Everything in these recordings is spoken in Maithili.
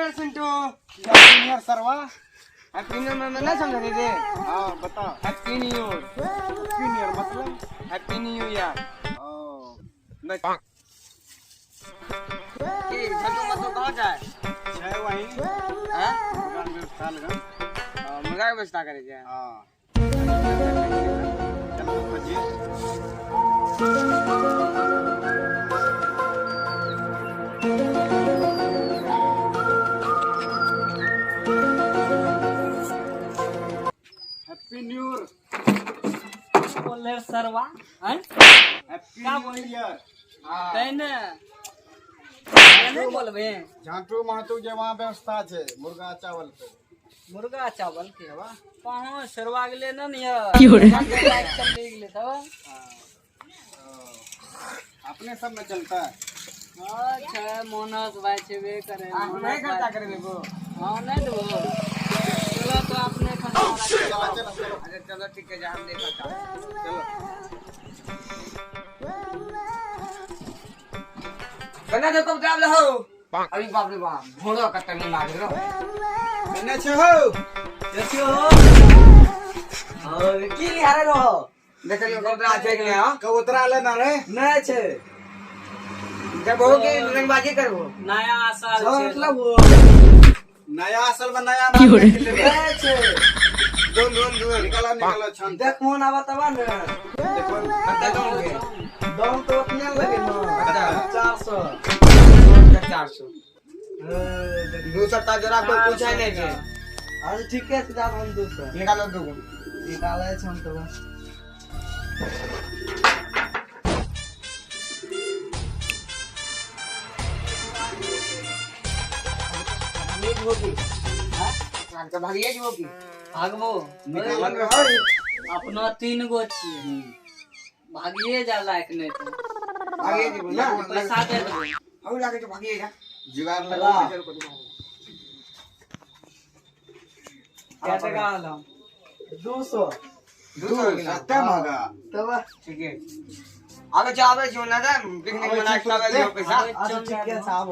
Year Sintu. Happy new year सरवा। हैप्पी न्यू ईयर में नहीं समझ रहे थे। हां बता। Happy new year. Happy new year मतलब हैप्पी न्यू ईयर। ओ बस की झटू मत तो कहां जाए छै वही हां दुकान व्यवस्था लगन मुर्गा के व्यवस्था करे छै। हां चल बजे हैप्पी न्यू ईयर बोले सरवा हैं हैप्पी का न्यू ईयर। हां तैने नहीं बोलबे। झाटू महतो के वहां व्यवस्था छै मुर्गा चावल के। मुर्गा चावल के कहाँ सरवा गेले न नियर चल गेले तब अपने सब में चलता है। अच्छा मोनस भाई छेबे करे नहीं खर्चा करे देबो। हां नहीं देबो। चलो तो अपने खर्चा चलो चलो चलो। अच्छा चलो ठीक है, हम देखा चलो बना दो कब जाब हो। अरे बाप रे बाप घोड़ा का तनी मार रो बने छे हो देखियो हो और की लिहारे रहो देखलियो कबूतरा छै कि नहीं। हां कबूतरा ले ना रे नहीं छै जब हो के रंगबाजी करबो। नया साल छै मतलब वो नया साल में नया माल नहीं छै। दोन दोन दोन निकाला निकाला छन देख मोन आवा तबा ने देखो कते दम के दम तो उतने लगे ना 400 400 200 ता जरा कोई पूछे नहीं छै। अरे ठीक है सीधा हम 200 निकालो दो निकाले छ हम तो होगी हां तो भागिए जी होगी भागबो निकालन में है अपना 3 गो छी भागिए जा लायक नहीं तो भागिए जी ना पैसा दे दो हम लागे तो भागिए जा जुगाड़ लगा क्या टका आलो 200 200 सस्ता महंगा तब ठीक है। आवे जावे जो ना पिकनिक मना के आवे पैसा। अच्छा ठीक है साहब।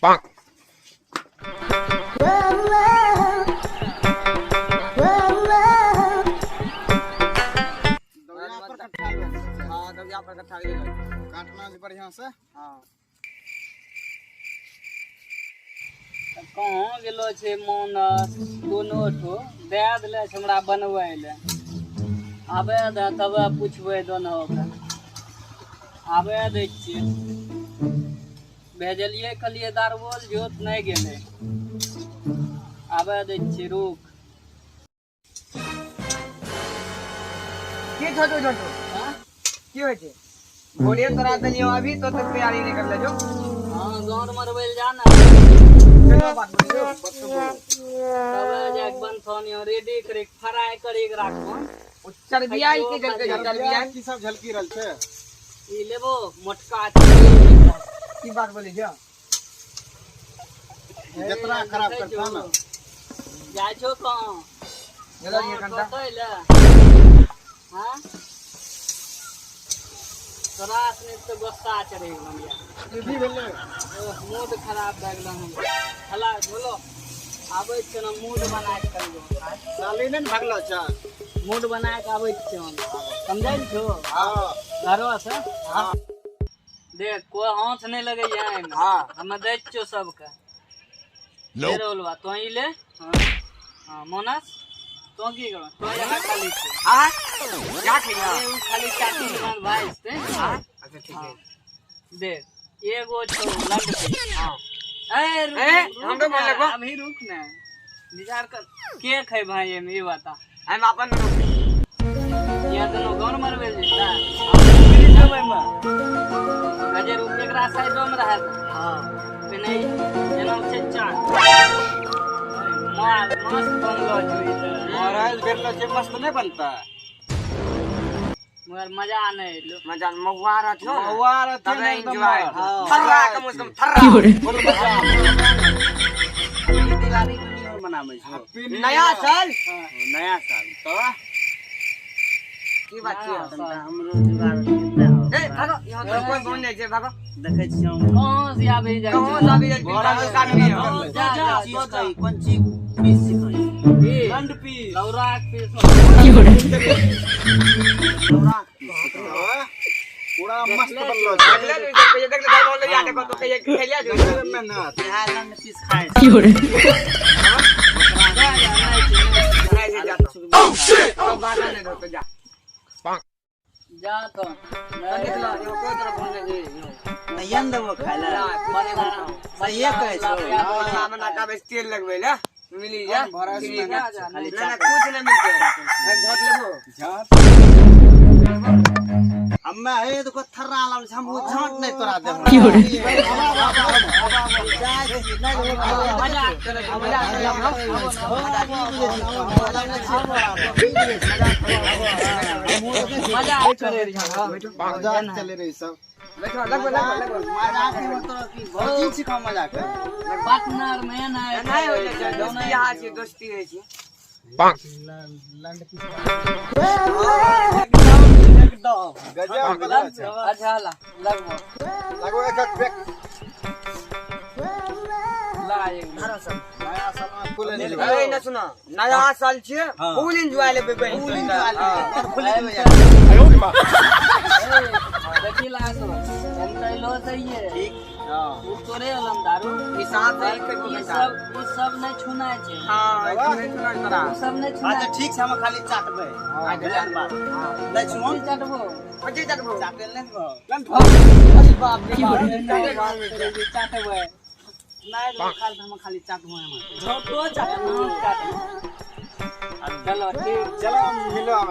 पांच हां दबिया पर कट्ठा ले काटना छै बढ़िया से। हां कहाँ गेलो छै मोनस दोनो ठो दे देले छै हमरा बनबै ले आबे दे तब पुछबै दोनो के आबे दै छियै। भेजलियै कहलियै दारबोल जोत नहीं गेलै आबे दै छियै रुक। की छोटू छोटू हां की होइ छै बोलिए तोरा देलियो अभी तो तक तैयारी नहीं कर ले जो। हां गांव मरबै जा ना चलो बात बोलियो तब जाक बनथन यो रेडी करे फ्राई करे राखो चर्बिया की जलके चर्बिया की सब झलकी रहल छै ई लेबो मोटका की बात बोली जो जितना खराब करता ना जाय छो कहां गेलो ये कंटा हां तोरा से तो गुस्सा चढ़े गेलो की भेलै मूड खराब भए गेल हम हला बोलो आबै छै ना मूड बना के करबो साली ने भागलो छ मूड बना के आबै छै हम समझै छो। हां घरो से हां देख कोई हाथ नहीं लगे है। हां हम दै छियो सबके ले रोलवा तो ही ले। हां हां मोनस तो की करो तो यहाँ खाली छे। हां क्या खइया ए उ खाली चाटी दुकान भाई से। हां अच्छा ठीक है देख एगो छो लंड पे। हां ए ए हमरो मन लगबो अभी रुक ना विचार कर के खै भाई एमे ई बता हम अपन या दोनो गौर मरबे जेता देबै में गजर एकरा साइडो में रहत। हां पे नहीं एना छै चार माल मस्त बनलो छै ई तऽ। महाराज बेरलो छै मस्त नहीं बनता मगर मजा नहीं एलो। मजा महुआ रहत हो महुआ रहत तबे ने एकदम एंजॉय हाँ। थर्रा कम से कम थर्रा फुल मजा। दिवाली के न्यू मनाबै छै नया साल नया साल तो की बात छै हमरो जुगाड़ कितना हो। ए भागो यहाँ तो कोई बोल नहीं छै भागो देखै छियौ कहाँ से आबे जाइ कहाँ से आबे जाइ काट लियो जा जा चीज कही कोन चीज पीस सिखै लंड पीस लौराक पीस लौराक पीस पूरा मस्त बनलो छै देख ले देख ले बोल ले जाके तो कहिए खेलिया जो मेहनत इहा लंड पीस खाय जा जा नहीं से जा तो ओ बात नहीं दो तो जा जा तो निकलो यो कोई तरह बोल नहीं नहीं देबो खाय ला सहिए कहै छौ हम ना का बेस तेल लगबै ले मिली जा भरास में जा जा खाली ना ना कुछ नहीं मिलते हम झट लेबो झाट हम्मे हे देखो थर्रा लाल छै हम ओ झाट नहीं तोरा देबो मजाक करे मजाक करे मजाक चले रही सब बैठो लगबो लगबो लगबो मजाक में तोरा की भौजी छिको मजाक पार्टनर में ना नहीं होय छै दोस्ती यहाँ छै दोस्ती होइ छै लंड पीस गजब बनलो छै अच्छा ला लगबो लगो एक एक पैक ला एक नया साल में फुल एंजॉय ए ना सुना नया साल छै फुल एंजॉय लेबै फुल एंजॉय फुल एंजॉय देखी ला सो हम कहलो सही है ठीक हां उ तोरे हलन दारू ई साथ है ई सब ई सब नहीं छूना छै हां ई सुना तोरा उ सब नहीं छूना अच्छा ठीक छै हम खाली चाटबै हां बुझल बात नहीं छुओ चटबो पच्चीस चटबो चाटे नहीं देबो अरे बाप रे बाप चाटबै नहीं देबो खाली हम खाली चाटबो हम झोटो चाटबो चलो ठीक चलो मिलो हम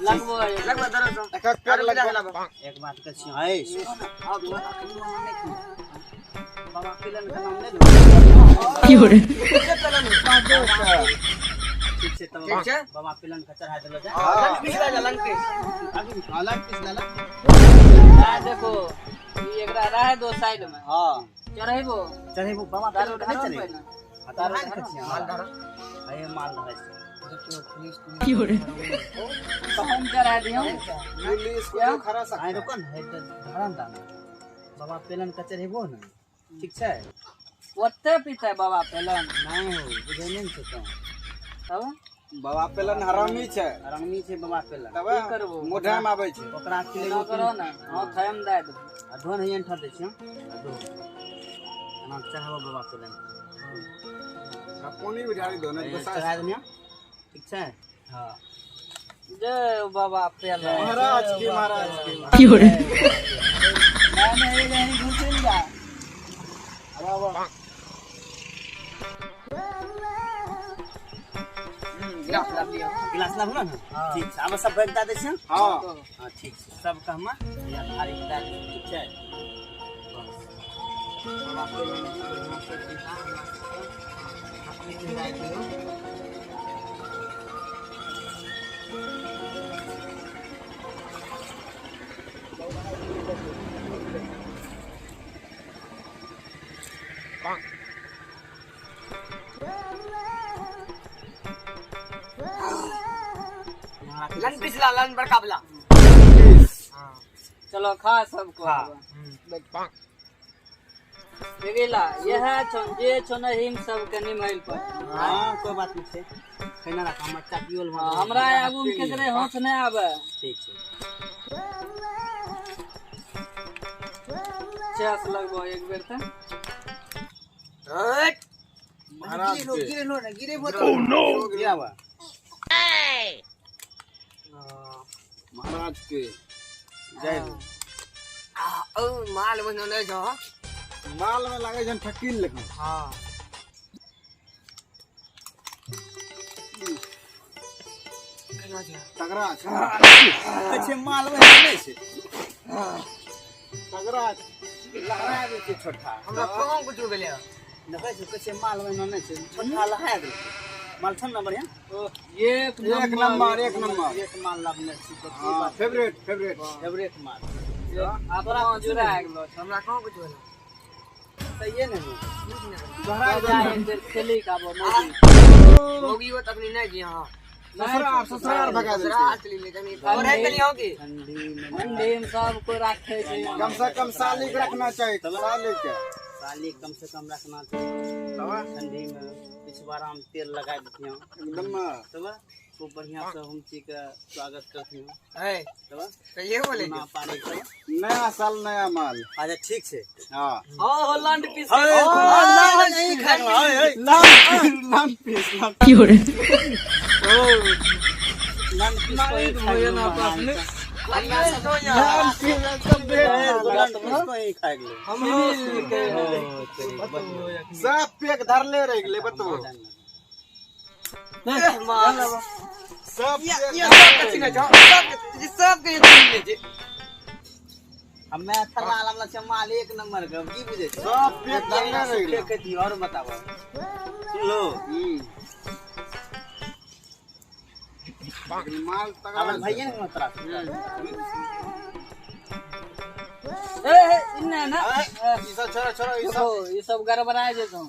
लगबो लगबो दरो सो एक एक पैक लगबो एक बात कहै छियौ हे सुनो ना अब अखनी वहाँ नहीं बाबा पिलन के नाम नहीं ठीक छै तब ठीक छै बाबा पिलन के चढ़ा देलो जा लंग पीस ला लंग पीस अलग पीस लाला आ देखो ई एकरा रहे दो साइड में हां चढ़ेबो चढ़ेबो बाबा दारू पिलन के ढारो नहीं पहिने चढ़ेबो दारू ढारो छियौ माल धरो हे माल धरै छै तो हम चढ़ा दियौ पुलिस को खरा सकता आइ रुको न हे धरन दा बाबा पेलन के चढ़ेबो न ठीक छै ओते पीते बाबा पेलन नहीं हो बुझै नहि छै तो तब बाबा पेलन हरामी छै हरामी छै बाबा पेलन तब की करबो? मुढा में आबै छै ओकरा एना खिलेबो करो ना हां थैम दे दो आ धोन है ठा दै छियौ आ धो एना चढ़ाबो बाबा पेलन आ पानी भी ढाली दो ना गुस्सा चढ़ा देनिया ठीक छै हां जय बाबा पेलन महाराज की महाराज की मैं नहीं नहीं घुसिल जा गिलास ला लियो गिलास लाबू ना ठीक छै आब सब बैग दए दै छियौ हां हां ठीक छै सब के हम या थारी में दए दै छियौ, ठीक छै बस बाबा पेलन जी बढ़िआँ से पीता अपने खिलाए दियौ लन पीस ला लन बड़का वाला चलो खा सबको देखिला यह छन जे छन हिम सब के निमैल पर हां कोई बात नहीं छै खाना राख हमर चाटियो हाँ, हमरा आगू में केकरे होश नहीं आवे ठीक छै चेस लगबो एक बेर त हट महाराज गिरे के गिरे लो ना गिरे तो नो गिरावा महाराज के जय हो ओ माल बनो नहीं जो माल में लागे जन ठकील लेखन हां तगड़ा छै कहै माल में नहीं छै तगड़ा छै लहरा दै छै छोटा हमरा कौन कुछ भेलै देखै छै कहै छै माल में नहीं छै छोटा लहरा दै माल छन ना बढ़िया एक एक नंबर एक नंबर एक माल लाबने छी तो की हां बात फेवरेट फेवरेट फेवरेट माल अपना जुड़ा गेलो हमरा कौन कुछ भेलै सही ने कुछ नहीं दोहरा जा एक बेर खेली का आबो मोगी मोगी वो तखनी नहीं जी हां ससुरार ससुरार भगा देलकै। और है कनी होगी। ठंडी में सब कोई राखे छै। कम से कम साली के रखना चाहिए, साली के। साली कम से कम रखना चाहिए। ठंडी में पिछवाड़ा में तेल लगा देतियो एकदम। तब खूब बढ़िया से हम जी के स्वागत करतियो। है तब तो ये बोले ना पानी के नया साल नया माल। अच्छा ठीक छै। हाँ हाँ हो लंड पीस। नहीं खाना। लाम लाम पीस लाम। लंड पीस कोई खाए ना पास में। लाम पीस सब लंड पीस कोई खाए गेलै। सब पेक धरले रह गेलै बतबो। सब ये सब कथी ना जाओ सब सब के ये ले जे। हमे थला हमरा छै माल एक नंबर के की बुझै छै। सब पेक धरले रह गेलै। कथी और बताबो सुनलो। माल तगड़ा अपन भैया ने तोरा। ए इन्ने ना ई सब छोड़ा छोड़ा ई सब ई सब गड़बड़ा जेतौ।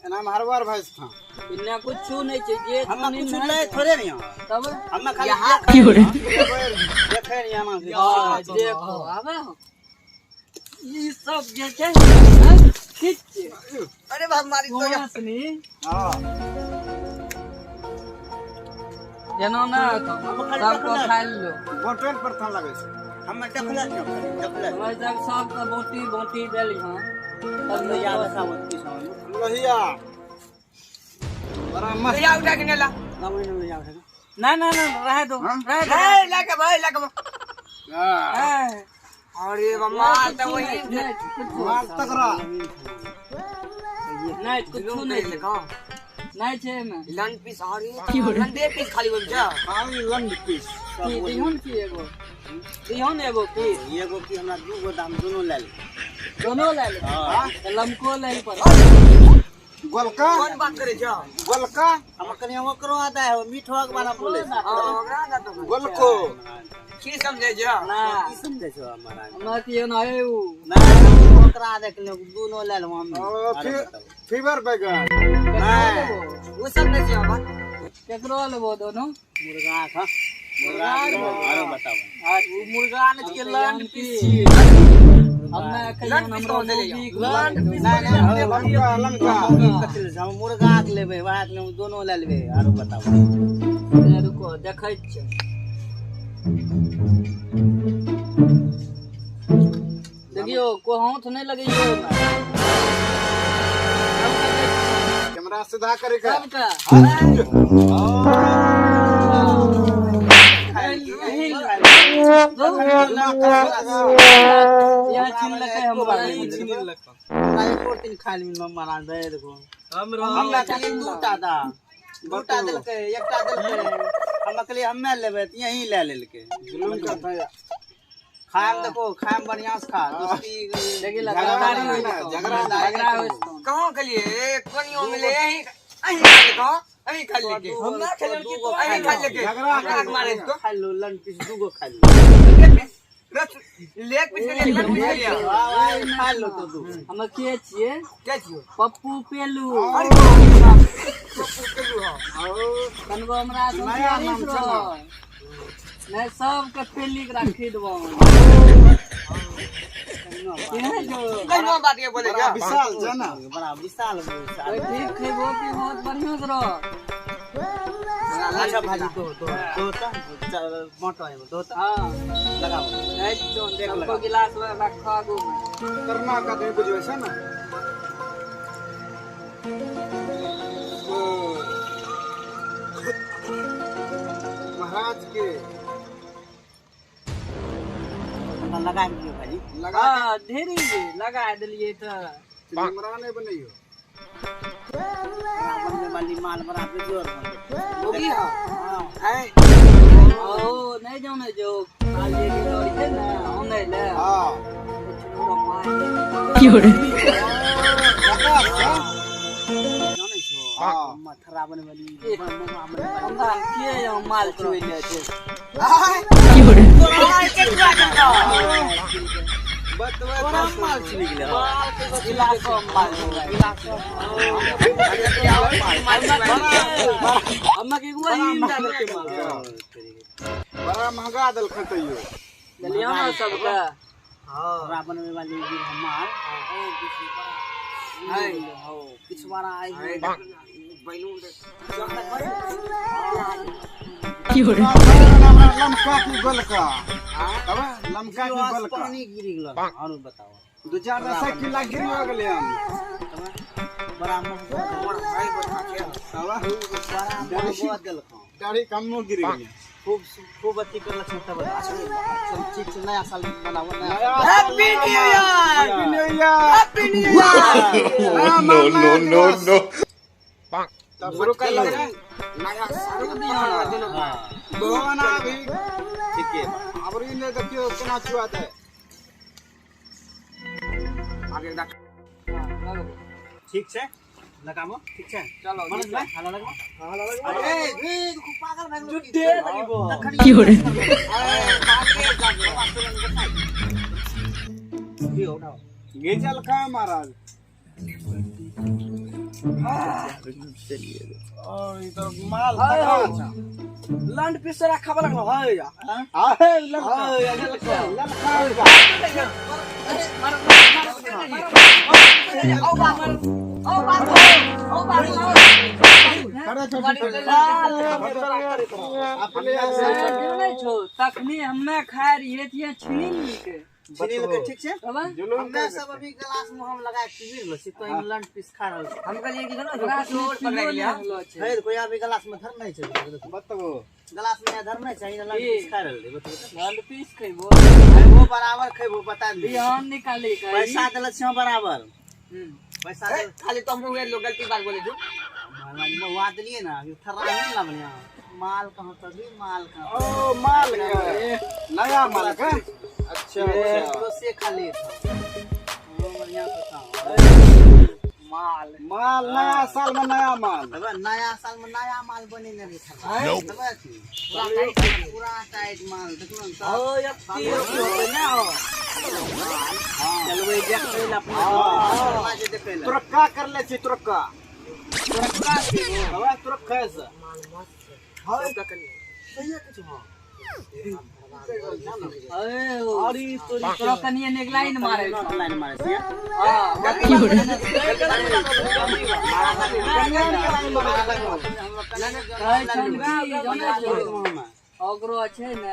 एना में हरवार भैंस था। इन्ने कुछ नहीं छै जे हम कुछ ले थोड़े नहीं तब हम खाली देखे नहीं हम। देखो आवे हो ई सब जे छै ठीक छै। अरे बाप मारी तो वहाँ सुनी हां जेना ना सबको खाइ लो। होटल पर था लगे छै। हम देखले नहीं देखले। हम जब सबके बोटी बोटी देली हां तब नहीं याद सावत की समझ लोहिया बड़ा मस्त। या उठा के नेला ना नहीं याद है ना ना ना रह दो रह दो। ए लाके भाई लाके। हां अरे माल तो वही माल तगड़ा। नहीं कुछ नहीं लिखा नहीं छे में लंड पीस। अरे लंडे पीस खाली बोल जा। हां लंड पीस की दिहोन की एगो दिहोन एगो की एगो की हमरा दू गो दाम दोनों ले ले। दोनों ले ले हां लमको ले पर गोलका कौन बात करे जा गोलका। हम कनी ओकरो आता है मीठवा के बारे में बोले। हां ओकरा ना तो गोलको की समझे जा ना की समझे छो हमारा हमरा के ना है उ ना ओकरा देख ले दोनों ले ले हम। फीवर बैगन ना वो सब नहीं छै बात केकरो लेबो दोनों मुर्गा खा मुर्गा आरो बताओ। आ उ मुर्गा ने के लंड पीस छी हमने कहियो हमरा लंड पीस ना ना लमका लमका कथि ले हम मुर्गा के लेबै वएह के लेबै दोनों ले लेबै आरो बताओ। रुको देखै छियै। देखियो को हाथ नहीं लगैयो। कैमरा सीधा करे का सबका यहाँ छीन लकै हमरा एको दिन खाइ ले मम्मा दे देखो हमरा खाली दूटा दा दूटा देलकै एकटा देलकै हम कहलियै हमे लेबै त यहीं ले लेलकै। जुलुम का था खाम देखो खाम बढ़िया से खा दोस्ती देखि झगड़ा झगड़ा झगड़ा होय। कहां खेलिए कोनियो मिले यहीं अहीं खा ले कहां अहीं खा ले के हमरा खेलन की तो अहीं खा ले के झगड़ा मारे इसको खा लो लंड पीस दूगो खा लो रस लेग पीस के लेग पीस लिया खा लो तो दू। हम के छिए के छियो पप्पू पेलू। अरे पप्पू पेलू। हां कनगो हमरा नया नाम छै ना। नहीं सबके पेली के राखी देबो। कहिनो बात के बोले बड़ा विशाल छै ना बड़ा विशाल। ठीक खेबो कि बहुत बढ़िया से रह। अच्छा भाजी दो दो दो ता मोटो है दो ता हां लगाओ नहीं तो सबको गिलास में रखो आगू में करना का नहीं बुझबै छै ना। ओ महाराज के लगा दियो भाजी लगा। हां ढेरी लगा देलिए त हमरा नहीं बनैयो बनने वाली माल बड़ा बेजोर होगी। हां हां ओ नहीं जाने जो काल जे के लोरी छै ना ओने ले। हां की हो रे जानै छो हाँ। मथरा बने वाली ममा बने वाली हमरा के यहाँ माल चोइ ले छै। आय के चुआ के बस बड़ा माल छिनी गेलै गिलास माल गिलास अम्मा के एगो ही देलकै माल बड़ा महंगा देलकै तैयो देलियो ना सबके। हां हमरा बनवे वाली माल हां हो किछ बारा आई बैलून की हो लमका की गोलका तब लमका की गोलका पानी गिरी गेल और बताओ दू चार साइकिल ला गिरी हो गेलै हम बड़ा महंगा भाई बता के तब बड़ा महंगा देलको दाढ़ी कम गिरी गेलै खूब खूब अथी करलक तब सब ठीक से नया साल मनाओ नया happy new year happy new year happy new year no no no no तब शुरू कर ले नया साल दिन दोना भी ठीक है अब ने देखियो केना छुआत है आगे देख ठीक छै लगाबो ठीक छै चलो मनोज भाई हाला लगाबो हाला लगाबो ए देखो पागल भाई जुटे लगबो की हो रे की हो गेचल का महाराज और ई तो माल तगड़ा छै लंड पिसरा खाबा लगलो है या आहे ललका ललका ललका मार मार ओ बाप ओ बाप ओ बाप खड़ा अपने नहीं छो तखनी हम्मे खा रहिए थिए छीन लेके छीन लेके ठीक छै हम्मे सब अभी गिलास में हम लगा के पी रहल छी तो लंड पीस खा रहल छी हम कहलिए कि ना कुछ और पकड़ लिया है कोई अभी गिलास में धर नहीं छै बताबो गिलास में धर नहीं चाहिए लंड पीस खा रहल छी बताबो लंड पीस खइबो वो बराबर खइबो बता दी हम निकाली पैसा देलक छी बराबर पैसा खाली तो हम लोग गलती बात बोले जो महाराज महुआ देलिए ना थर्रा नहीं ना बढ़िया माल कहाँ तभी माल कहाँ ओ माल के नया माल के अच्छा अच्छा तो से खाली था वो बढ़िया था माल माल नया साल में नया माल तब नया साल में नया माल बने नहीं था तब पूरा टाइट माल देखलो ना ओ यत्ती होते ना हो चलबै देखै ला अपना जे देखै ला तुरक्का कर ले छी तुरक्का तुरक्का हवा तुरक्का से माल मस्त हां का कनी सही है कुछ हां अरे अरे तोरा कनिए ने लाइन मारे लाइन मारे छी हां ओकरो छै ने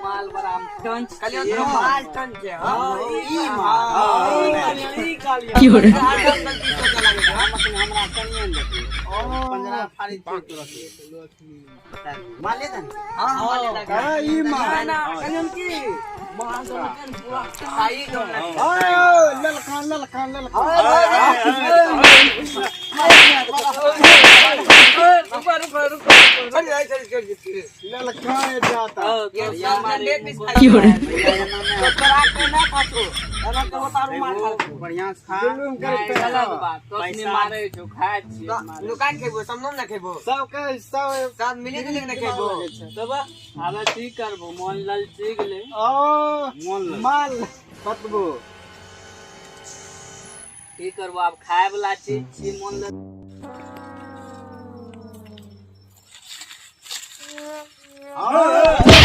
माल बड़ा टंच खाली माल टंच है हां ई माल ई कालिया की हो रे हमरा कनिए ने देखी पंजरा फाड़ी तुरंत माल ले दन हां माल ले हां ई माल ना कनियन की माल दोनकन पूरा साई दोन ओए ललका ललका ललका रुको रुको रुको चल चल चल ललका जाता ये मारे की हो रे तोरा के ना खातो एना के तारू मार खा बढ़िया से खा गलत बात तो अपने मारे छो खाय छी नुकान खेबो समनो ना खेबो सब के सब साथ मिली जुली ना खेबो तब आबे की करबो मोन ललची गेलै ओ मोन माल बतबो की करबो आब खाय वाला चीज छी मोन लल हां